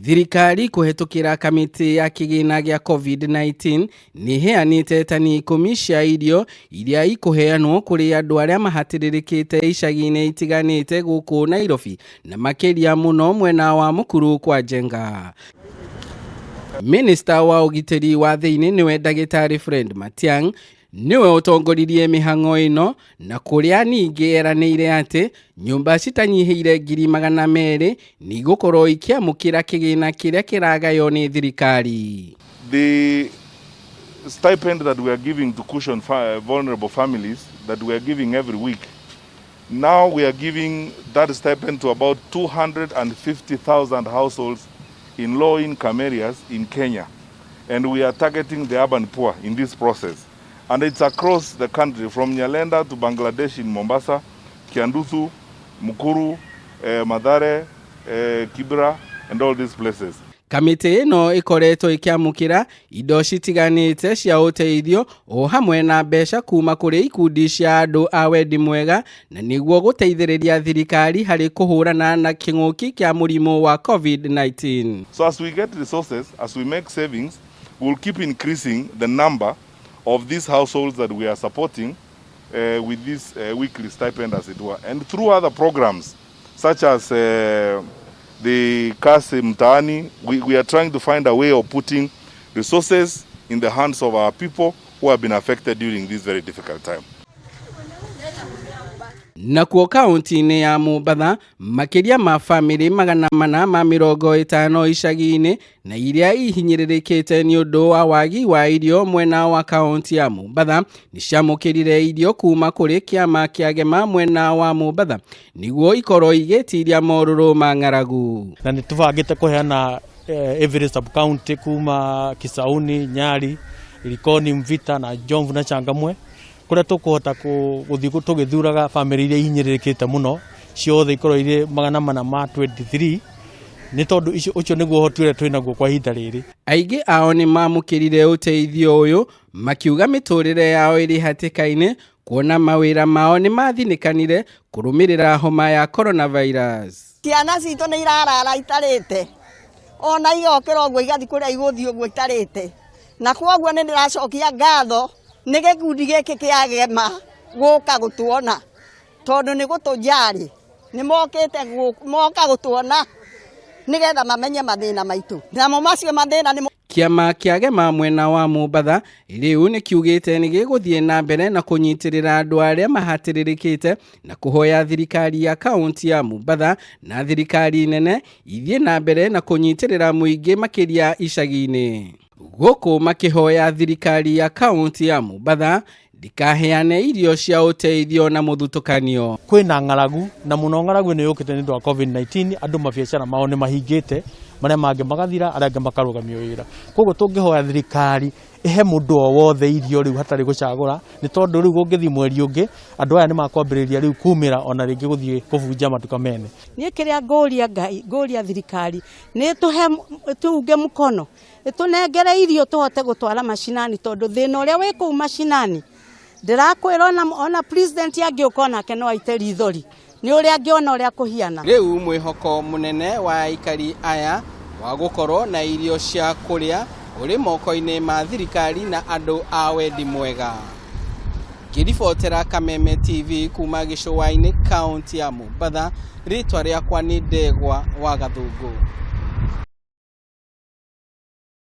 Thirikari kũhetũkĩra kamĩtĩ ya kĩgĩna gĩa COVID-19 nĩ ĩheanĩte tani 10 cia irio iria ikũheanwo kũrĩ andũ arĩa mahatĩrĩrĩkĩte icagi-inĩ itiganĩte gũkũ Nairobi na makĩria mũno mwena wa Mukuru kwa Njenga. Minista wa ũgitĩri wa thĩinĩ nĩwe ndagĩtarĩ Fred Matiang'i nĩwe ũtongoririe mĩhang'o ĩno na kũrĩa ningĩ eranĩire atĩ nyũmba citanyihĩire 200,000 nĩ igũkorwo ikĩamũkĩra kĩgĩna kĩrĩa kĩragaywo nĩ thirikari. The stipend that we are giving to cushion vulnerable families that we are giving every week, now we are giving that stipend to about 250,000 households in low income areas in Kenya. And we are targeting the urban poor in this process. And it's across the country, from Nyalenda to Bangladesh in Mombasa, Kiandutu, Mukuru, Mathare, Kibra, and all these places. Kamĩtĩ ĩno ĩkoretwo ĩkĩamũkĩra indo citiganĩte cia ũteithio o hamwe na mbeca kuma kũrĩ ikundi cia andũ a wendi mwega na nĩguo gũteithĩrĩria thirikari harĩ kũhũrana na kĩng'ũki kĩa mũrimũ wa COVID-19. So as we get resources, as we make savings, we'll keep increasing the number of these households that we are supporting with this weekly stipend, as it were. And through other programs, such as the Kazi Mtaani, we are trying to find a way of putting resources in the hands of our people who have been affected during this very difficult time. Nakuo kaunti-inĩ ya Mombatha makĩria ma bamĩrĩ 450 icagi-inĩ na iria ihinyĩrĩrĩkĩte nĩ ũndũ wa wagi wa irio mwena wa kaunti ya Mombatha nĩ ciamũkĩrire irio kuma kũrĩ kĩama kĩa Gema mwena wa Mombatha nĩguo ikorwo igĩtiria morũrũ ma ng'aragu. Na nĩ tũbangĩte kũheana every sub county kuma Kisauni, Nyali, Likoni, Mvita na Jomvu na Changamwe kũrĩa tũkũhota gũthiĩ tũgĩthuraga bamĩrĩ iria ihinyĩrĩrĩkĩte mũno ciothe ikorwo irĩ 423 nĩ tondũ ũcio nĩguo ũhoti ũrĩa twĩ naguo kwa ihinda rĩrĩ. Aingĩ ao nĩ mamũkĩrire ũteithio ũyũ makiuga mĩtũrĩre yao ĩrĩ hatĩka-inĩ kuona mawĩra mao nĩ mathinĩkanire kũrũmĩrĩra homa ya coronavirus. Ciana citũ nĩ irarara itarĩte ona igokĩra ũguo igathiĩ kũrĩa igũthiĩ ũguo itarĩte, na kwoguo nĩ ndĩracokia ngatho nĩ gĩkundi gĩkĩ kĩa Gema gũka gũtuona tondũ nĩ gũtũnjarĩ nĩ mokĩte moka gũtuona nĩgetha mamenye mathĩna maitũ, namo macio mathĩna nĩ Kĩama kĩa Gema mwena wa Mombatha rĩu nĩ kiugĩte nĩ gĩgũthiĩ na mbere na kũnyitĩrĩra andũ arĩa mahatĩrĩrĩkĩte na kũhoya thirikari ya kaunti ya Mombatha na thirikari nene ithiĩ na mbere na kũnyitĩrĩra mũingĩ makĩria icagi-inĩ. Gũkũ makĩhoya thirikari ya kaunti ya Mombatha ndikaheane irio cia ũteithio na mũthutũkanio. Kwĩna ng'aragu na mũno ng'aragu ĩno yũkĩte nĩ ũndũ wa COVID-19, andũ mabiacara mao nĩ mahingĩte, marĩa mangĩ magathira, arĩa angĩ makarũgamio wĩra. Koguo tũngĩhoya thirikari ĩhe mũndũ o wothe irio rĩu hatarĩ gũcagũra, nĩ tondũ rĩu gũngĩthiĩ mweri ũngĩ andũ aya nĩ makwambĩrĩria rĩu kumĩra ona rĩngĩ gũthiĩ kũbunja matuka mene. Niĩ kĩrĩa ngũria Ngai, ngũria thirikari nĩ tũhe tuunge mũkono ĩtũnengere irio tũhote gũtwara macinani tondũ thĩna ũrĩa wĩ kũu macinani ndĩrakwĩra ona president angĩũka onake no aite rithori nĩ ũrĩa angĩona ũrĩa kũhiana. Rĩu mwĩhoko mũnene wa aikari aya wa gũkorwo na irio cia kũrĩa ũrĩ moko-inĩ ma thirikari na andũ a wendi mwega. Ngĩribotera Kameme TV kuma gĩcũa-inĩ kaunti ya Mombatha, rĩtwa rĩakwa nĩ Ndegwa wa Gathũngũ.